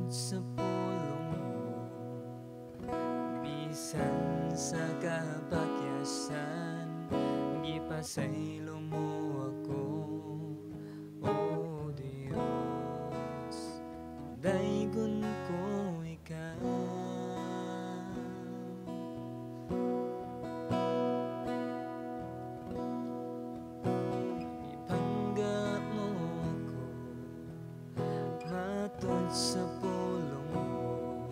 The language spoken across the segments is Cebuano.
Matod sa pulong mo, bisan sa kapakyasan, gipasaylo mo ako, O Dios, daygon ko ikaw. Ipangga mo ako matod sa pulong mo,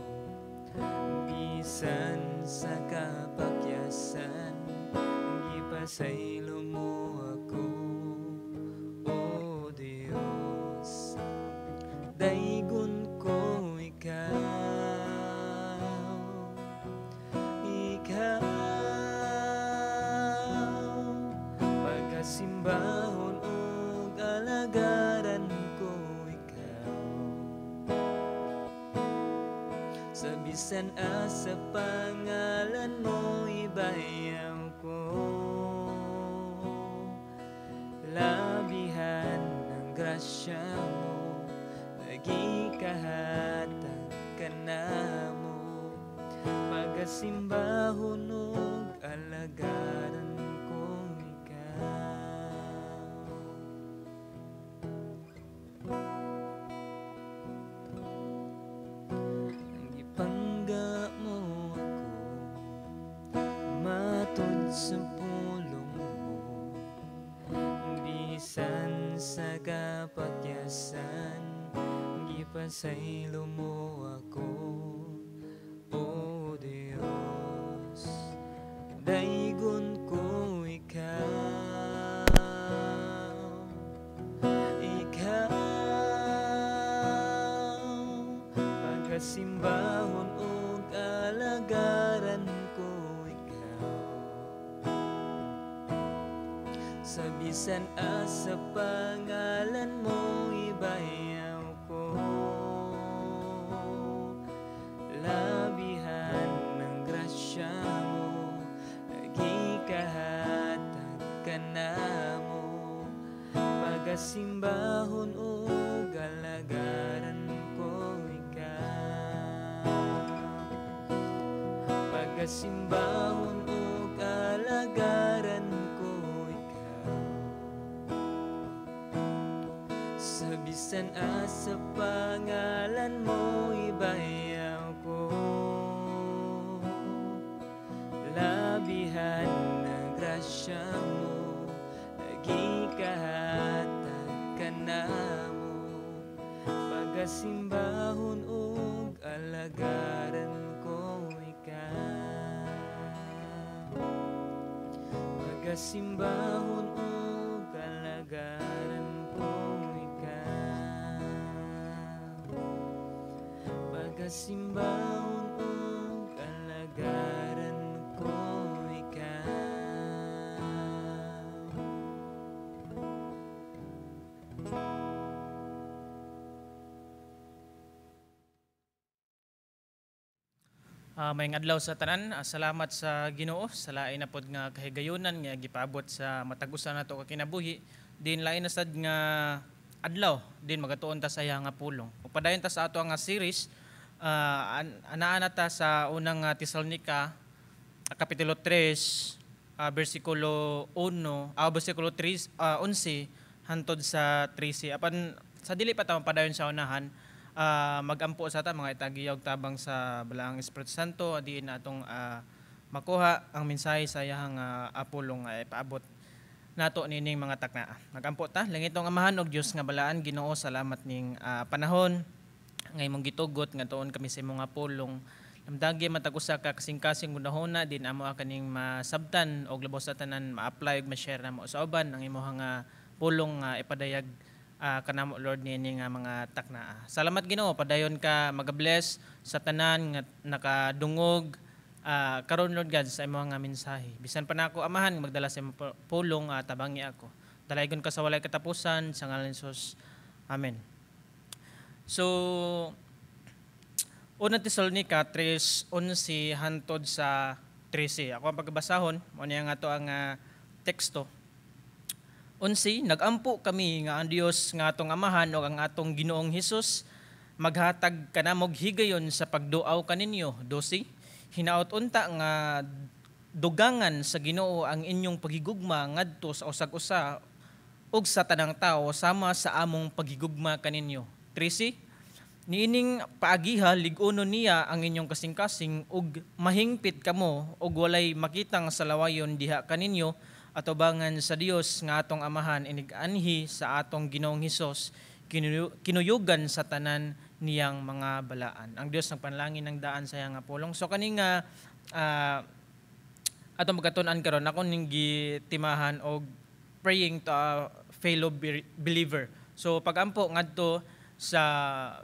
bisan sa kapakyasan, gipasaylo mo ako, O Dios, daygon ko ikaw. Ikaw pagkasimbahon ug alagaran ko ikaw, sa bisan asa pangalan mo ibayaw ko. Labihan ng grasya mo, nagikahatag ka na mo, pagkasimbahon ug alagaran ko ikaw. Gipangga mo ako matod sa pulong mo, bisan sa kapakyasan, gipasaylo mo ako, O Dios, daygon ko ikaw. Ikaw pagkasimbahon ug alagaran ko ikaw, sa bisan asa pangalan mo ibayaw ko. Labihan ng grasya mo, nagikahatag ka na mo, pagkasimbahon ug alagaran ko ikaw. Pagkasimbahon ug alagaran ko ikaw, sa bisan asa pangalan mo ibayaw ko. Labihan ng grasya mo, nagikahatag ka na mo, pagkasimbahon ug alagaran ko ikaw. Pagkasimbahon ug alagaran ko ikaw. Pagkasimbahon ug alagaran ko ikaw. Maayong adlaw sa tanan. Salamat sa Ginoo sa lain na pod nga kahigayunan nga gipaabot sa matag usa nato ka kinabuhi. Din lain na sad nga adlaw din magatuon ta sa iya nga pulong. Ug padayon ta sa ato nga series, anaa na ta sa unang Tesalonica kapitulo 3, bersikulo 1, bersikulo 3, 11 hantod sa 13. Apan sa dili pa ta mapadayon sa unahan, magampo sa ta mga itagiyog tabang sa Balaang Espiritu Santo, adiin atong makuha ang mensahe sa iyahang apulong ipaabot nato nining mga takna. Magampo ta, langitong Amahan og Dios nga balaan, Ginoo, salamat ning panahon nga imong gitugot nga tuon kami sa imong pulong. Lamdagi matag usa ka kasing-kasing gunahona din amo kaning masabtan og labaw sa tanan ma-apply ug ma-share namo sa uban ang imong nga pulong nga ipadayag kanamo Lord niini nga mga takna. Salamat Ginoo, padayon ka magabless sa tanan nga nakadungog karon Lord God sa imong nga mensahe. Bisan pa nako Amahan magdala sa imong pulong, tabangi ako. Dalaygon ka sa walay katapusan sa ngalan ni Jesus. Amen. So Una Tesalonica 3:11 hantod sa 13. Ako ang pagbasahon, mo niya nga to ang teksto. 11, nagampo kami nga ang Dios nga atong Amahan ug ang atong Ginoong Hesus Maghatag kanamog higayon sa pagduaw kaninyo. 12, hinaot unta nga dugangan sa Ginoo ang inyong paghigugma ngadto sa usag-usa ug sa tanang tawo sama sa among paghigugma kaninyo. 13, niining paagiha lig-unon niya ang inyong kasing-kasing ug mahingpit kamo ug walay makitang salawayon diha kaninyo atubangan sa Dios nga atong Amahan inig-anhi sa atong Ginoong Hesus kinuyugan sa tanan niyang mga balaan. Ang Dios nagpanalangin ng daan sa iyang nga pulong. So kani nga atong pagkatun-an karon, ako ning gitimahan og "Praying to a fellow believer." So pagampo ngadto sa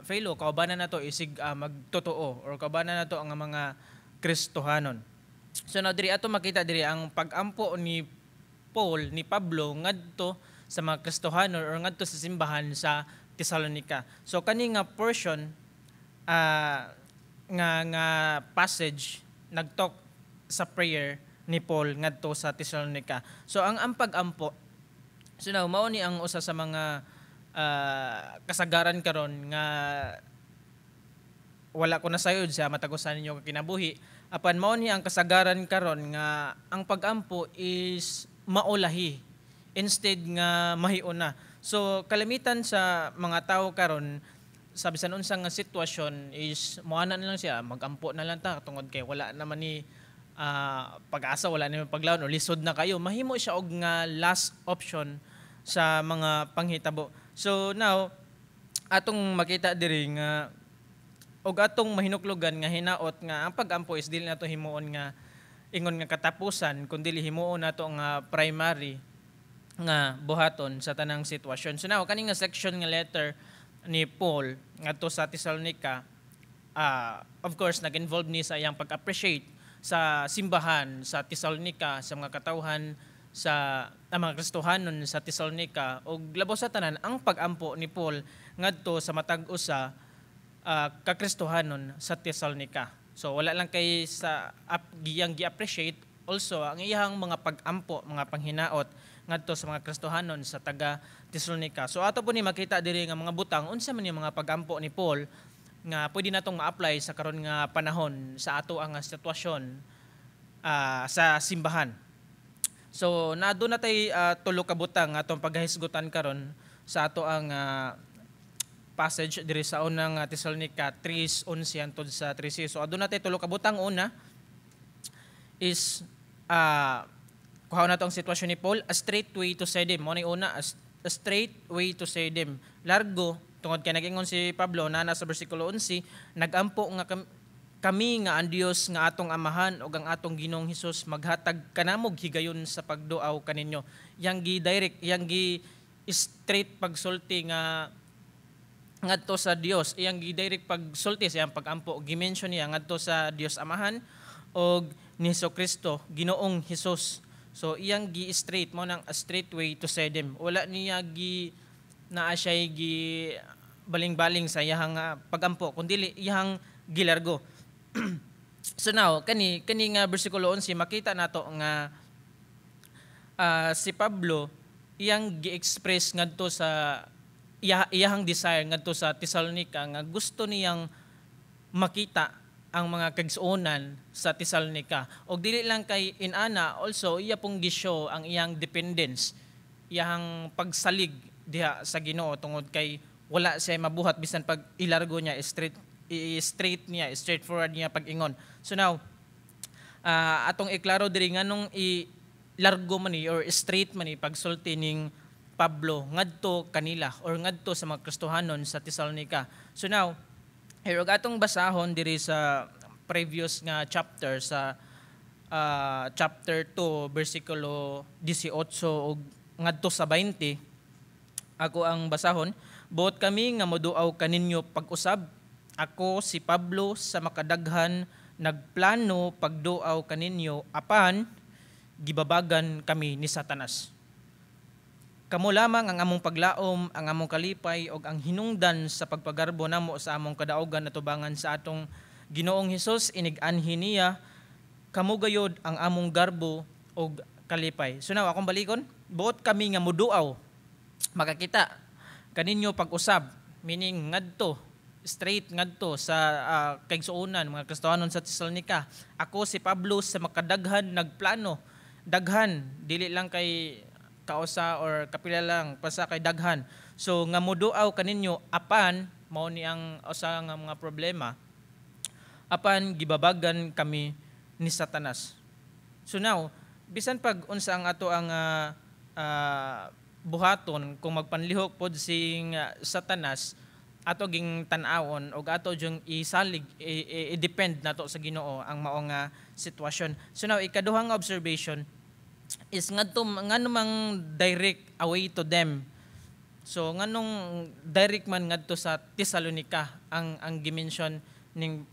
fellow, kaubanan nato isig magtotoo or kaubanan nato ang mga Kristohanon. So now diri ato makita diri ang pagampo ni Paul, ni Pablo, ngadto sa mga Kristohanon or ngadto sa simbahan sa Tesalonica. So kani nga portion nga nga passage nagtalk sa prayer ni Paul ngadto sa Tesalonica. So ang pag-ampo. So now mao ni ang usa sa mga kasagaran karon nga wala ko nasayod sa matag usa ninyo kinabuhi, apan mao ni ang kasagaran karon nga ang pag-ampo is maulahi instead nga mahiuna. So kalamitan sa mga tao karon sa bisan unsa nga sitwasyon is moana na lang siya, magampo na lang ta tungod kay wala naman ni pag-asa, wala naman paglaon o lisod na kayo. Mahimo siya og nga last option sa mga panghitabo. So now atong makita diri nga og atong mahinuklogan nga hinaot nga ang pag-ampo is dili nato himuon nga ingon nga katapusan, kundi himuon nato nga primary nga buhaton sa tanang sitwasyon. So now kani nga section nga letter ni Paul ngadto sa Thessalonica, of course nag-involve ni sa iyang pag-appreciate sa simbahan sa Thessalonica, sa mga katawhan sa ang mga Kristohanon sa Thessalonica, ug labaw sa tanan ang pag-ampo ni Paul ngadto sa matag usa ka Kristohanon sa Thessalonica. So wala lang kay sa giyang gi-appreciate, also ang iyang mga pag-ampo, mga panghinaot ngadto sa mga Kristohanon sa taga Thessalonica. So ato po ni makita diri nga mga butang, unsa man yung mga pag-ampo ni Paul nga pwede natong ma-apply sa karon nga panahon sa ato ang sitwasyon sa simbahan. So naa na tay tulo ka butang atong paghahisgutan karon sa ato ang passage diri sa unang Thessalonica 3:11 hangtod sa 13. So aduna tay tulo ka butang. Una is kuhaon nato ang sitwasyon ni Paul, a straight way to Sedem. Mo ni una, a straight way to Sedem. Largo tungod kay nag-ingon si Pablo na nasa bersikulo 11, nagampo nga kami nga ang Dios nga atong Amahan ug ang atong Ginoong Hesus maghatag kanamog higayon sa pagduaw kaninyo. Yang gi direct, yang gi straight pagsulti nga ngadto sa Dios, iyang gi direct pagsulti sa iyang pagampo, gi-mention niya ngadto sa Dios Amahan og ni Hesus Kristo, Ginoong Hesus. So iyang gi straight mo nang a straight way to Sedem. Wala niya gi naa siya gi baling-baling sa iyang pagampo, kundi iyang gilargo. So now kani kani nga bersikulo 11, makita nato nga si Pablo iyang gi-express ngadto sa iyahang desire ngadto sa Thessalonica nga gusto niyang makita ang mga kaigsuonan sa Thessalonica. Og dili lang kay inana, also iya pong gi-show ang iyang dependence, iyang pagsalig diha sa Ginoo tungod kay wala siya mabuhat bisan pag ilargo niya, straight i-straight niya, straightforward niya pag-ingon. So now, atong iklaro diri nganong i largo man ni or straight man ni pagsulti ning Pablo ngadto kanila or ngadto sa mga Kristohanon sa Thessalonica. So now, here og atong basahon diri sa previous nga chapter, sa chapter 2 bersikulo 18 ug ngadto sa 20, ako ang basahon. "Buot kami nga moduaw kaninyo pag-usab. Ako si Pablo sa makadaghan nagplano pagduaw kaninyo, apan gibabagan kami ni Satanas. Kamo lamang ang among paglaom, ang among kalipay ug ang hinungdan sa pagpagarbo namo sa among kadaugan atubangan sa atong Ginoong Hesus inig-anhi niya. Kamo gayod ang among garbo ug kalipay." So now akong balikon, buot kami nga muduaw, makakita kaninyo pag-usab, meaning ngadto Straight ngadto sa kaigsuonan, mga Kristohanon sa Tesalonica. "Ako si Pablo sa makadaghan nagplano." Daghan, dili lang kay kausa or kapila lang, basta kay daghan. So nga muduaw kaninyo, apan mao ni ang usa nga mga problema, apan gibabagan kami ni Satanas. So now, bisan pag unsa ang ato ang buhaton, kung magpanlihok pod sing Satanas, ato ging tan-awon og ato jung isalig, i-depend nato sa Ginoo ang mao nga sitwasyon. So now, ikaduhang observation is ngadto ngano mang direct away to them. So nganong direct man ngadto sa Tesalonica ang gimension ning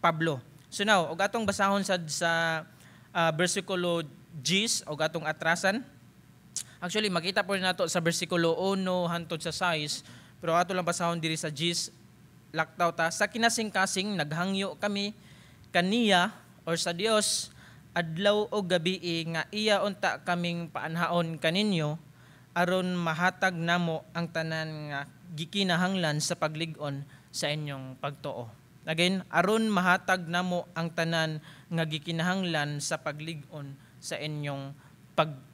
Pablo? So now, og atong basahon sad sa bersikulo 10 og atong atrasan. Actually, makita po nato sa bersikulo 1 hantod sa 6, pero ato lang basahon diri sa 10. Laktaw ta. "Sa kinasing-kasing naghangyo kami kaniya," or sa Dios, "adlaw o gabi nga iya unta kaming paanhaon kaninyo aron mahatag namo ang tanan nga gikinahanglan sa paglig-on sa inyong pagtuo." Again, aron mahatag namo ang tanan nga gikinahanglan sa paglig-on sa inyong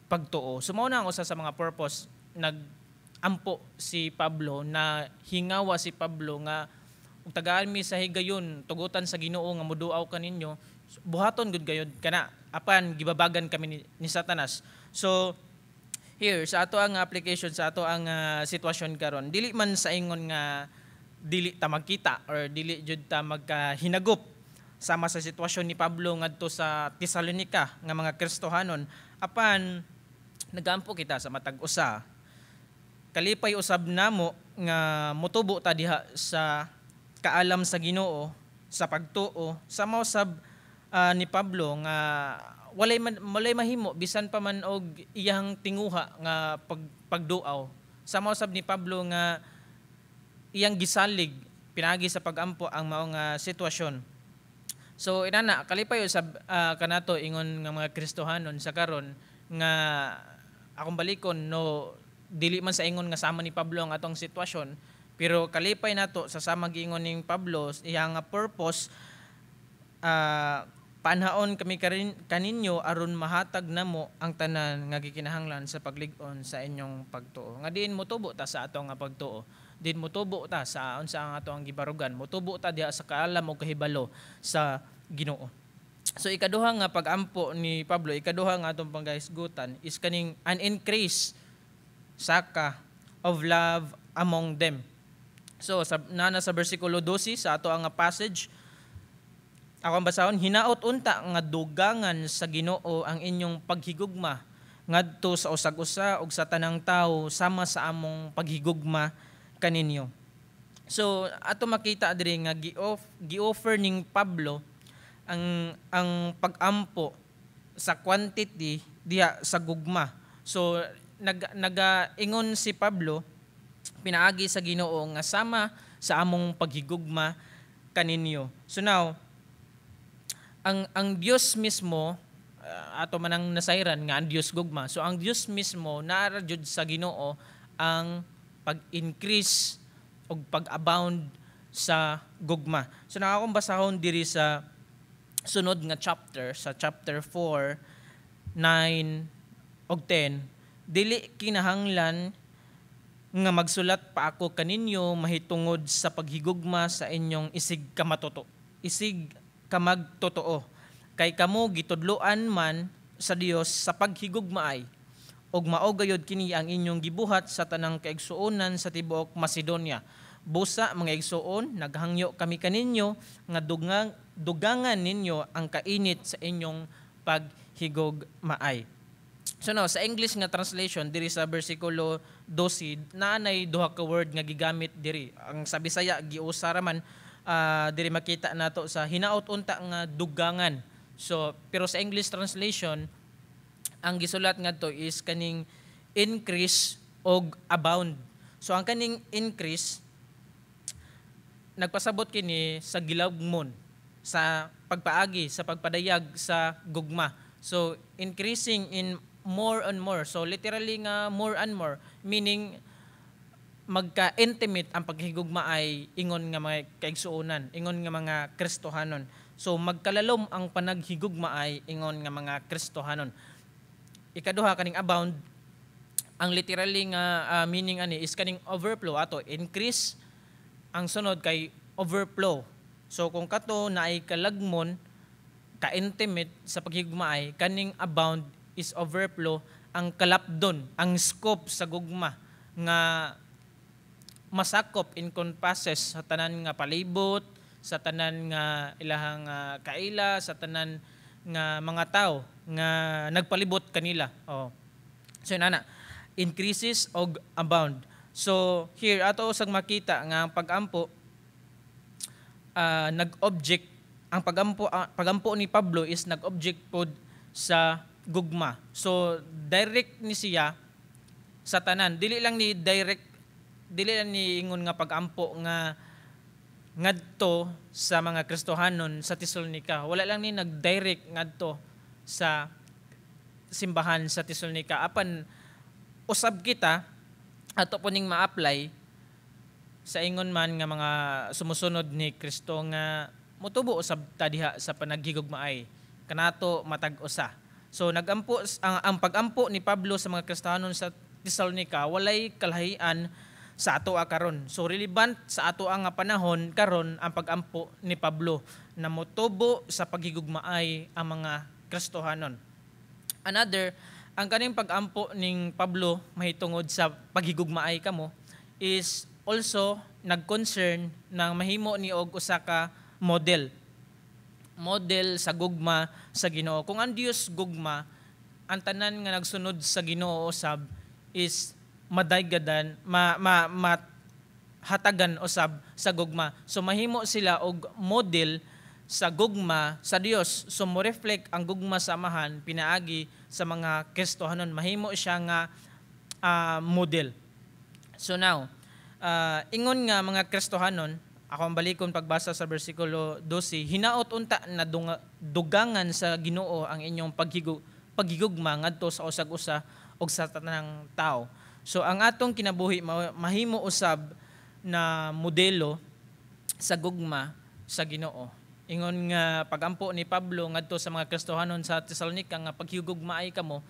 pagtuo. So mao na ang usa sa mga purpose nag ampo si Pablo, na hingawa si Pablo nga ug tagaan mi sa higayon, tugutan sa Ginoo nga muduaw kaninyo, buhaton gud gayud kana, apan gibabagan kami ni Satanas. So here sa ato ang application sa ato ang sitwasyon karon, dili man sa ingon nga dili ta magkita or dili jud ta magkahinagop sama sa sitwasyon ni Pablo ngadto sa Tesalonica nga mga Kristohanon, apan nagampo kita sa matag usa. Kalipay usab namo nga motubo ta diha sa kaalam sa Ginoo, sa pagtuo, sama usab ni Pablo nga walay mahimo bisan pa man og iyang tinguha nga pagduaw. Sama usab ni Pablo nga iyang gisalig pinagi sa pagampo ang mao nga sitwasyon. So inana, kalipay usab kanato ingon nga mga Kristohanon sa karon nga akong balikon, no, dili man sa ingon nga sama ni Pablo ang atong sitwasyon, pero kalipay nato sa sama giingon ning Pablo, iya nga purpose, paanhaon kami kaninyo aron mahatag namo ang tanan nga gikinahanglan sa paglig-on sa inyong pagtuo. Nga diin motubo ta sa ato nga pagtuo. Diin motubo ta sa unsa ang ato ang gibarugan. Motubo ta diha sa kaalam o kahibalo sa Ginoo. So ikaduha nga pag-ampo ni Pablo, ikaduha nga atong panggahisgutan is kaning an increase saka of love among them. So sa nana sa bersikulo 12 sa ato ang passage, ako ang basahon, "Hinaot unta nga dugangan sa Ginoo ang inyong paghigugma ngadto sa usag-usa ug sa tanang tawo sama sa among paghigugma kaninyo." So ato makita diri nga gi-offer ning Pablo ang pag-ampo sa quantity diha sa gugma. So nagaingon si Pablo pinaagi sa Ginoo nga sama sa among paghigugma kaninyo. So now, ang Dios mismo, ato man ang nasayran nga ang Dios gugma. So ang Dios mismo, naa jud sa Ginoo ang pag-increase o pag-abound sa gugma. So na akong basahon diri sa sunod nga chapter, sa chapter 4, 9 ug 10, "Dili kinahanglan nga magsulat pa ako kaninyo mahitungod sa paghigugma sa inyong isig kamagtotoo. Kay kamo gitudloan man sa Dios sa paghigugmaay, ug mao gayud kini ang inyong gibuhat sa tanang kaigsuonan sa tibuok Macedonia. Busa, mga igsuon, naghangyo kami kaninyo nga dugangan ninyo ang kainit sa inyong paghigugmaay." So now, sa English nga translation diri sa bersikulo 12, naanay duha ka word nga gigamit diri. Ang sa Bisaya giusa ra man diri makita nato sa "hinaot unta nga dugangan". So pero sa English translation, ang gisulat ngadto is kaning "increase" og "abound". So ang kaning "increase" nagpasabot kini sa gilagmon sa pagpaagi sa pagpadayag sa gugma. So increasing in more and more. So literally nga more and more, meaning Magka-intimate ang paghigugmaay ingon nga mga kaigsuonan, ingon nga mga Kristohanon. So magkalalom ang panaghigugmaay ingon nga mga Kristohanon. Ikaduha, kaning abound, ang literally nga meaning ani is kaning overflow ato, increase, ang sunod kay overflow. So kung kato naay kalagmon, ka-intimate sa paghigugmaay, kaning abound is overflow, ang kalapdon, ang scope sa gugma nga masakop, encompasses sa tanan nga palibot, sa tanan nga ilahang kaila, sa tanan nga mga tao nga nagpalibot kanila. Oh. So inana, increases og abound. So here ato usag makita nga ang pagampo nag-object ang pagampo ni Pablo is nag-object pod sa gugma. So direct ni siya sa tanan. Dili lang ni direct, dili lang ni ingon nga pagampo nga ngadto sa mga Kristohanon sa Tesalonica. Wala lang ni nag-direct ngadto sa simbahan sa Tesalonica. Apan usab kita ato po ning ma-apply sa ingon man nga mga sumusunod ni Kristo nga motubo usab ta diha sa panaghigugmaay kanato matag usa. So nagampo ang pagampo ni Pablo sa mga Kristohanon sa Tesalonica walay kalahian sa ato karon. So relevant sa ato nga panahon karon ang pagampo ni Pablo na motubo sa paghigugmaay ang mga Kristohanon. Another, ang kaning pagampo ning Pablo mahitungod sa paghigugmaay kamo is also nag-concern ng mahimo ni og usa ka model. Model sa gugma sa Ginoo. Kung ang Dios gugma, ang tanan nga nagsunod sa Ginoo usab is madaygadan, ma, ma, ma hatagan usab sa gugma. So mahimo sila og model sa gugma sa Dios. So mo reflect ang gugma sa Amahan pinaagi sa mga Kristohanon. Mahimo siya nga model. So now, ingon nga mga Kristohanon, ako ang balikon pagbasa sa bersikulo 12, "Hinaot unta na dugangan sa Ginoo ang inyong paghigugma ngadto sa usag-usa ug sa tanang tao." So ang atong kinabuhi mahimo usab na modelo sa gugma sa Ginoo. Ingon nga pagampo ni Pablo ngadto sa mga Kristohanon sa Tesalonica nga paghigugmaay kamo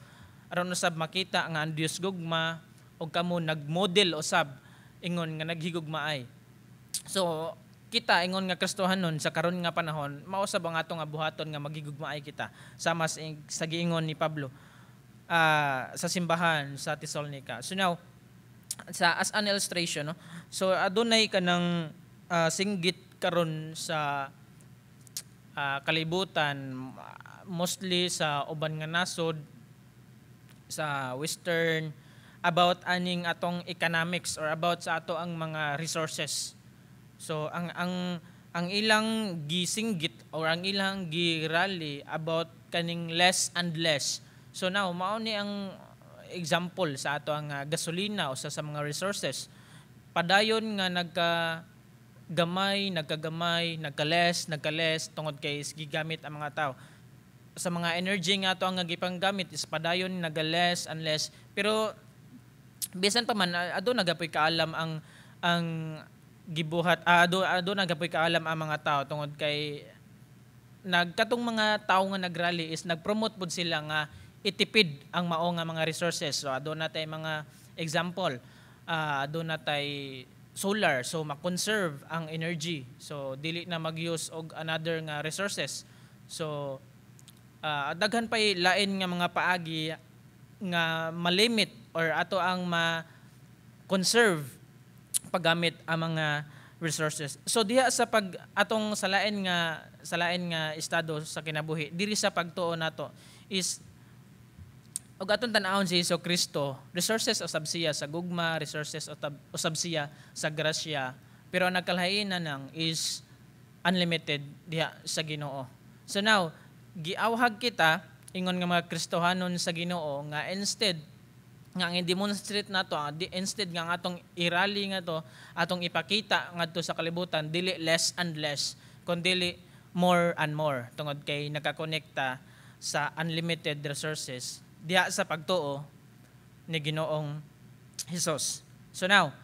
aron usab makita nga ang Dios gugma ug kamo nagmodel usab ingon nga naghigugmaay. So kita ingon nga Kristohanon sa karon nga panahon, mausab ang atong nga buhaton nga maghigugmaay kita sama sa giingon ni Pablo sa simbahan sa Tesalonica. So now, sa as an illustration, no, so adunay kanang singgit karon sa kalibutan, mostly sa uban nga nasod, sa western, about aning atong economics or about sa ato ang mga resources. So ang ilang gisinggit or ang ilang gi-rally about kaning less and less. So now mao ni ang example sa ato ang gasolina o sa mga resources. Padayon nga nagka gamay, nagkagamay, nagka-less, nagka-less tungod kay gigamit ang mga tao. Sa mga energy nga ato ang gipanggamit is padayon naga-less and less. Pero bisan pa man aduna gapoy kaalam ang gibuhat, aduna gapoy kaalam ang mga tao tungod kay nagkatong mga tao nga nagrally is nagpromote pud sila nga itipid ang mao nga mga resources. So aduna tay mga example, aduna tay solar, so ma-conserve ang energy. So dili na mag-use og another nga resources. So daghan pay lain nga mga paagi nga malimit or ato ang ma-conserve paggamit ang mga resources. So diha sa pag atong sa lain nga estado sa kinabuhi, diri sa pagtuo nato is og atong tan-awon si Hesus Kristo, resources usab siya sa gugma, resources usab siya sa grasya, pero ang nagkalahinan nang is unlimited diha sa Ginoo. So now, giawhag kita ingon nga mga Kristohanon sa Ginoo nga instead nga ang i-demonstrate nato, instead nga ang atong i-rally nga to, atong ipakita ngadto sa kalibutan, dili less and less, kundi more and more tungod kay nakakonekta sa unlimited resources diha sa pagtuo ni Ginoong Hesus. So now,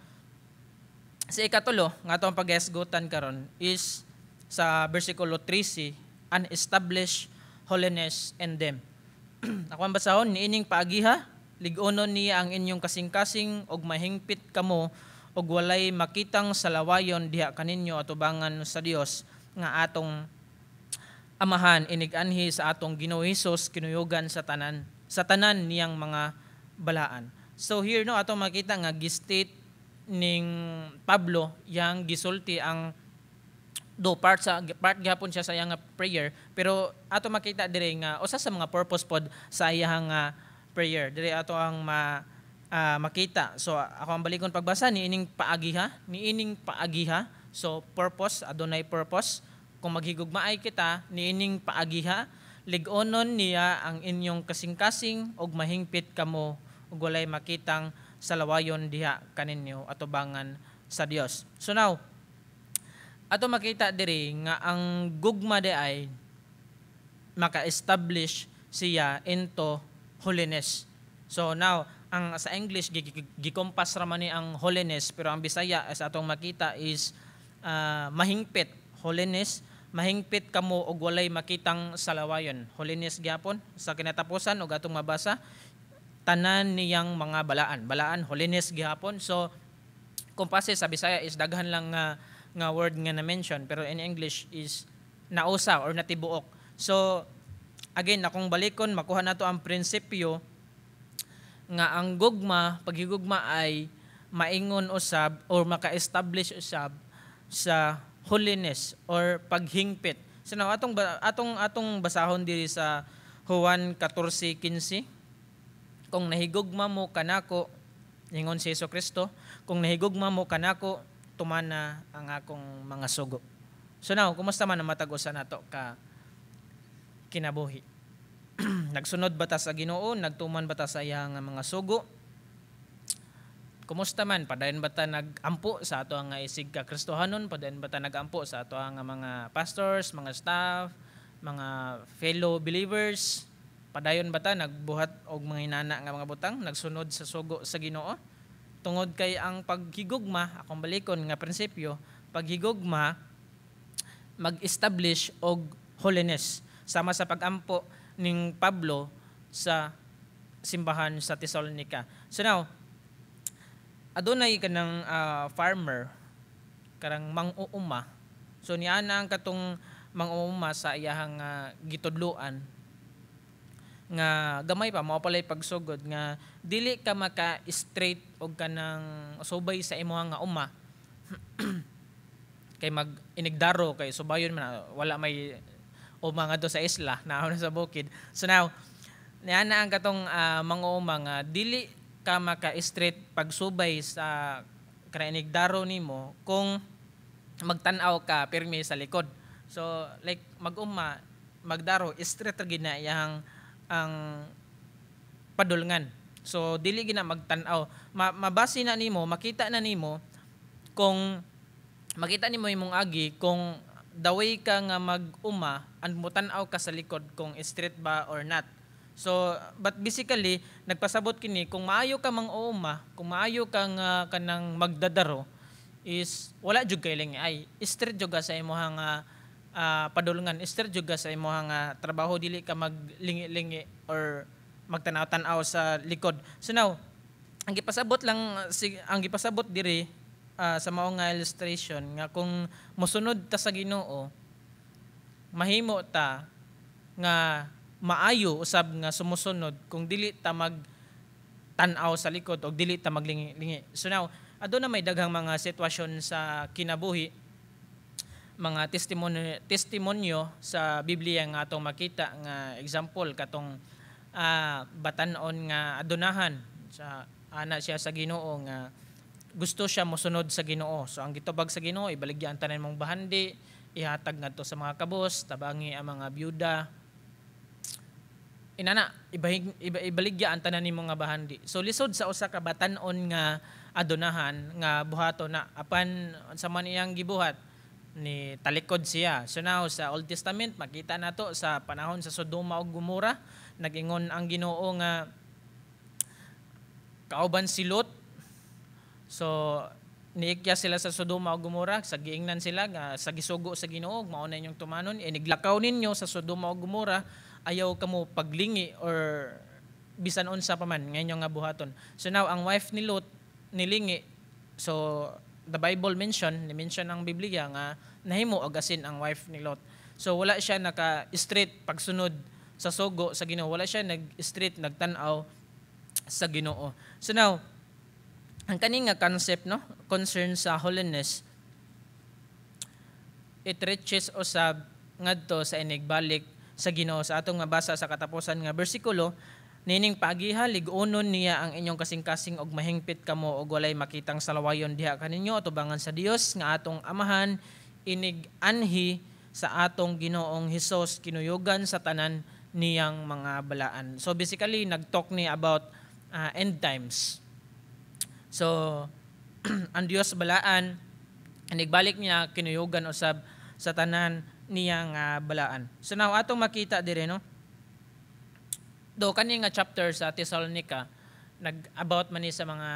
Sa ikatulo nga atong paghisgutan karon is sa versikulo 13, "And establish holiness in them." Ako ang basahon, "Niining paagiha, lig-onon niya ang inyong kasing-kasing og mahingpit kamo og walay makitang salawayon diha kaninyo atubangan sa Dios nga atong Amahan inig-anhi sa atong Ginoo Hesus kinuyogan sa tanan niyang mga balaan." So here, no, atong makita nga gi-state ning Pablo yang gisulti ang do part sa part gihapon siya sa iyang nga prayer, pero ato makita dire nga usa sa mga purpose pod sa iyang nga prayer dire ato ang makita. So ako ang balikon pagbasa, "Niining paagiha," "niining paagiha." So purpose, adunay purpose kung maghigugmaay kita. "Niining paagiha, lig-onon niya ang inyong kasing-kasing og mahingpit kamo ug walay makitang salawayon diha kaninyo atubangan sa Dios." So now, ato makita diri nga ang gugma di ay maka-establish siya into holiness. So now, ang sa English gikompas ra man ni ang holiness, pero ang Bisaya sa atong makita is mahingpit, holiness, mahingpit kamo og walay makitang salawayon. Holiness gyapon sa kinatapusan og atong mabasa, tanan niyang mga balaan. Balaan, holiness gihapon. So kung pase sa Bisaya is daghan lang nga word nga na-mention, pero in English is nausa or natibuok. So again, akong balikon, makuha nato ang prinsipyo nga ang gugma, paghigugma ay maingon usab or maka-establish usab sa holiness or paghingpit. So now, atong basahon diri sa Juan 14:15. "Kung nahigugma mo kanako," ingon si Hesus Kristo, "kung nahigugma mo kanako, tumana ang akong mga sugo." So now, kumusta man ang matag usa nato ka kinabuhi? Nagsunod ba ta sa Ginoo? Nagtuman ba ta sa iyang mga sugo? Kumusta man? Padayon ba ta nagampo sa ato nga isig ka Kristohanon? Padayon ba ta nagampo sa ato nga mga pastors, mga staff, mga fellow believers? Padayon ba ta nagbuhat og mga inana nga mga butang, nagsunod sa sugo sa Ginoo? Tungod kay ang paghigugma, akong balikon nga prinsipyo, paghigugma mag-establish og holiness sama sa pagampo ning Pablo sa simbahan sa Tesalonica. So now, adunay kanang farmer, karang mang-uuma. So niana ang katong mang-uuma sa iyahang gitudloan nga gamay pa mao palay pagsugod nga dili ka maka straight og kanang subay sa imuha nga uma kay mag inigdaro kay subayon man, wala may uma ngadto sa isla, naa na sa bukid. So now, niana ang katong mang-uuma nga dili ka maka straight pagsubay sa kanang inigdaro nimo kung magtan-aw ka pirmi sa likod. So like mag-uma, magdaro, straight ra gid na iyang ang padulngan. So dili gina magtan-aw. Mabasi na nimo, makita na nimo kung makita nimo imong agi kung the way ka nga mag-uma and mutan-aw ka sa likod kung straight ba or not. So, but basically, nagpasabot kini kung maayo ka mang uuma, kung maayo ka nga kanang magdadaro is wala jud kay lingi ay straight jud ka sa imong nga padulngan, straight jud ka sa imong nga trabaho, dili ka maglingi-lingi or magtanaw-tanaw sa likod. So now, ang gipasabot diri sa mao nga illustration nga kung mosunod ta sa Ginoo, mahimo ta nga maayo usab nga sumusunod kung dili ta mag tan-aw sa likod o dili ta maglingi-lingi. So now, aduna may daghang mga sitwasyon sa kinabuhi, mga testimonyo sa Biblia nga atong makita nga example, katong batan-on nga adunahan sa ana siya sa Ginoo nga gusto siya mosunod sa Ginoo. So ang gitubag sa Ginoo, ibaligya ang tanan mong bahandi, ihatag ngadto sa mga kabos, tabangi ang mga byuda. Inana, ibaligya ang tanan nimo nga bahandi. So lisod sa usa ka batan-on nga adunahan nga buhaton na, apan sa man iyang gibuhat ni talikod siya. So now, sa Old Testament makita nato sa panahon sa Sodoma ug Gomora, nagingon ang Ginoo nga kauban si Lot. So Niikya sila sa Sodoma ug Gomora, sa giingnan sila nga sa gisugo sa Ginoo mao na inyong tumanon, iniglakaw ninyo sa Sodoma ug Gomora, ayaw kamo paglingi or bisan unsa pa man nga inyong nga buhaton. So now, ang wife ni Lot nilingi. So the Bible mention, ni mention ang Biblia nga nahimo og asin ang wife ni Lot. So wala siya naka straight pagsunod sa sugo sa Ginoo, wala siya nag straight nagtan-aw sa Ginoo. So now, ang kani nga concept, no, concern sa holiness, it reaches usab ngadto sa inigbalik sa Ginoo. Sa atong mabasa sa katapusan nga bersikulo, "Nining pagiha lig-unon niya ang inyong kasing-kasing og mahingpit kamo og walay makitang salawayon diha kaninyo atubangan sa Dios nga atong Amahan inig anhi sa atong Ginoong Hesus kinuyugan sa tanan niyang mga balaan." So basically, nagtalk ni about end times. So ang Dios balaan, inigbalik niya kinuyugan usab sa tanan niya nga balaan. So now, atong makita dire, no, do kani nga chapter sa Thessalonica nag about man ni sa mga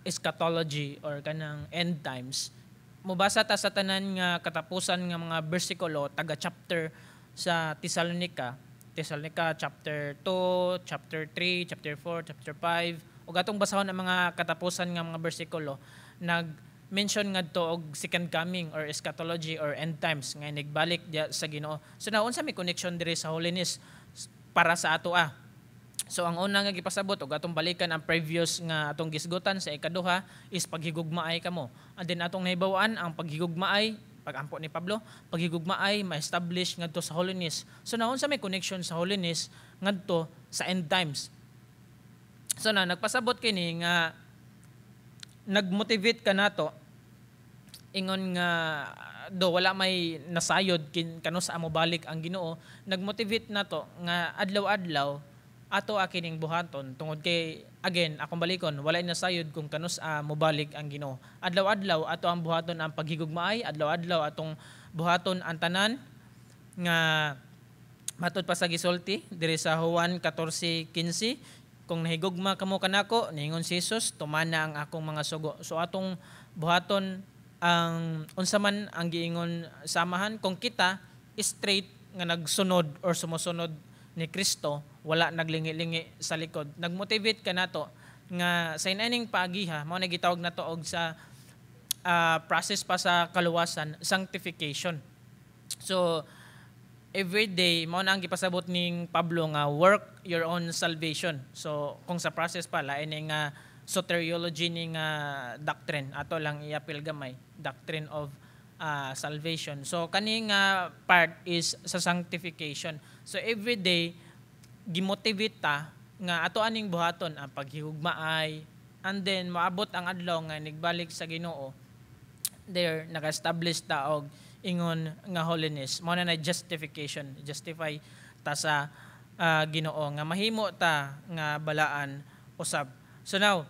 eschatology or kanang end times. Mubasa ta sa tanan nga katapusan nga mga bersikulo taga chapter sa Thessalonica, Thessalonica chapter 2, chapter 3, chapter 4, chapter 5, ug atong basahon ang mga katapusan nga mga bersikulo, nag mention ngadto og second coming or eschatology or end times nga nigbalik diya sa Ginoo. So now, unsa may connection diri sa holiness para sa ato ah? So ang una nga gipasabot, ug atong balikan ang previous nga atong gisgutan sa ikaduha, is paghigugmaay kamo. And then atong nahibaw-an ang paghigugmaay, pagampo ni Pablo, paghigugmaay ma-establish ngadto sa holiness. So now, unsa may connection sa holiness ngadto sa end times? So na nagpasabot kini nga nagmotivate ka nato ingon nga do wala may nasayod kin kano sa amo balik ang Ginoo, nagmotivate nato nga adlaw-adlaw ato kining buhaton tungod kay, again, akong balikon, wala nasayod kung kanus mobalik ang Ginoo. Adlaw-adlaw ato ang buhaton ang paghigugmaay, adlaw-adlaw atong buhaton ang tanan nga matud pa sa gisulti diri sa Juan 14:15, "Kung nahigugma kamo kanako," ningon si Jesus, "tumana ang akong mga sugo." So atong buhaton ang unsa man ang giingon samahan kung kita straight nga nagsunod or sumusunod ni Kristo, wala naglingi-lingi sa likod. Nagmotivate ka nato nga sa inaning paagiha, mao na gitawag nato og sa process pa sa kaluwasan, sanctification. So every day, mao na ang gipasabot ning Pablo nga "Work your own salvation." So kung sa process pa, lain ni nga soteriology ni nga doctrine, ato lang iapil gamay, doctrine of salvation. So kani nga part is sa sanctification. So every day gimotivate ta nga ato aning buhaton ang paghigugmaay, and then maabot ang adlaw nga nigbalik sa Ginoo, there naka-establish ta og ingon nga holiness. Mao na na justification, justify ta sa Ginoo nga mahimo ta nga balaan usab. So now,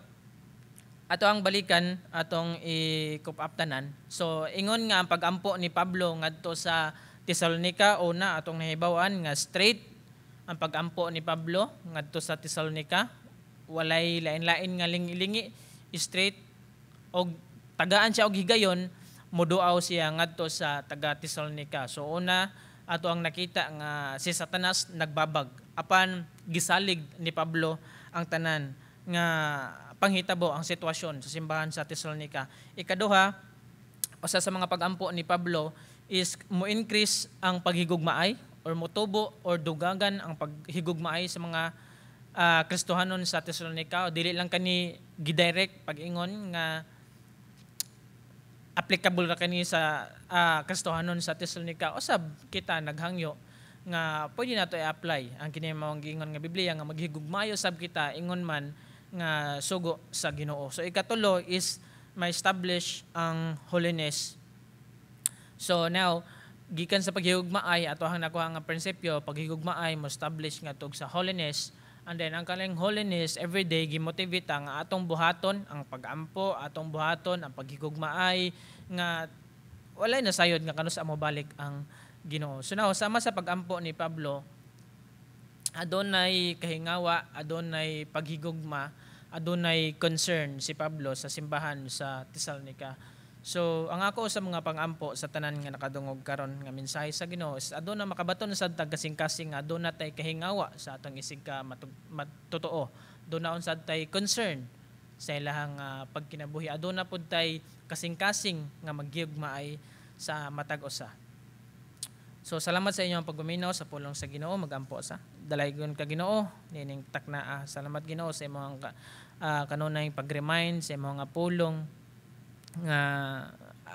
ato ang balikan, atong i-cope up tanan. So ingon nga ang pagampo ni Pablo ngadto sa Thessalonica, una atong nahibaw-an nga straight ang pagampo ni Pablo ngadto sa Thessalonica, walay lain-lain nga lingi-lingi, straight, og tagaan siya og higayon muduaw siya ngadto sa taga Thessalonica. So una, ato ang nakita nga si Satanas nagbabag apan gisalig ni Pablo ang tanan nga panghitabo, ang sitwasyon sa simbahan sa Thessalonica. Ikaduha, usa sa mga pagampo ni Pablo is mo increase ang paghigugmaay or motubo or dugagan ang paghigugmaay sa mga Kristohanon sa Thessalonica. O dili lang kani gidirect pag-ingon nga applicable ra kani sa Kristohanon sa Thessalonica. Usab kita naghangyo nga pwede nato i-apply ang kini mao giingon nga Biblia nga maghigugmayo sab kita ingon man nga sugo sa Ginoo. So ikatulo is ma-establish ang holiness. So now, gikan sa paghigugmaay, ato ang nakuha nga prinsipyo, paghigugmaay mo establish nga sa holiness, and then ang kaning holiness, everyday gimotivate ang atong buhaton ang pagampo, atong buhaton ang paghigugmaay nga walay nasayod nga kanus amo balik ang Ginoo. So now, sama sa pagampo ni Pablo, adunay kahingawa, adunay paghigugma, adunay concern si Pablo sa simbahan sa Thessalonica. So, ang ako sa mga pangampo sa tanan nga nakadungog karon nga mensahe sa Ginoo is aduna makabaton sad tag kasing-kasing nga aduna tay kahingawa sa atong isig ka matotoo. Aduna sad tay concern sa ilahang pagkinabuhi. Aduna pud tay kasing-kasing nga magyugmaay sa matag usa. So salamat sa inyong pagpaminaw sa pulong sa Ginoo. Magampo sa dalaygon ka, Ginoo, nining taknaa. Salamat, Ginoo, sa imong kanunay pag-remind sa imong nga pulong nga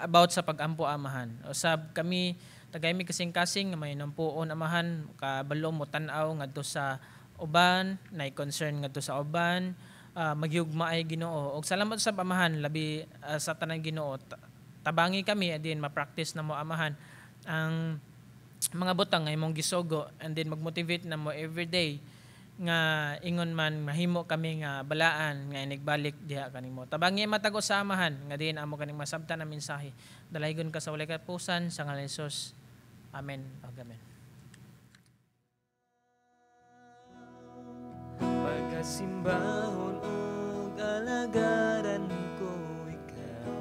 about sa pagampo, Amahan. Usab kami tagay mi kasing-kasing nga may nampuon, Amahan, kabalo mo tan-aw ngadto sa uban, nay concern ngadto sa uban, magyugmaay, Ginoo. Og salamat sa Amahan, labi sa tanan, Ginoo. Tabangi kami din ma-practice na mo, Amahan, ang mga butang nga imong gisugo and then mag-motivate na mo everyday nga ingon man mahimo kami nga balaan nga inigbalik diha kanimo. Tabangi matag usa, Amahan, nga diin amo kaning masabtan ang mensahe. Dalaygon ka sa walay katapusan sa ngalan ni Jesus. Amen. Ug amen. Pagkasimbahon ug alagaran ko ikaw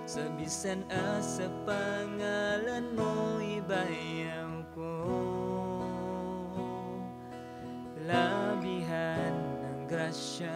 sa bisan asa, pangalan mo ibayaw ko. Labihan ng grasya.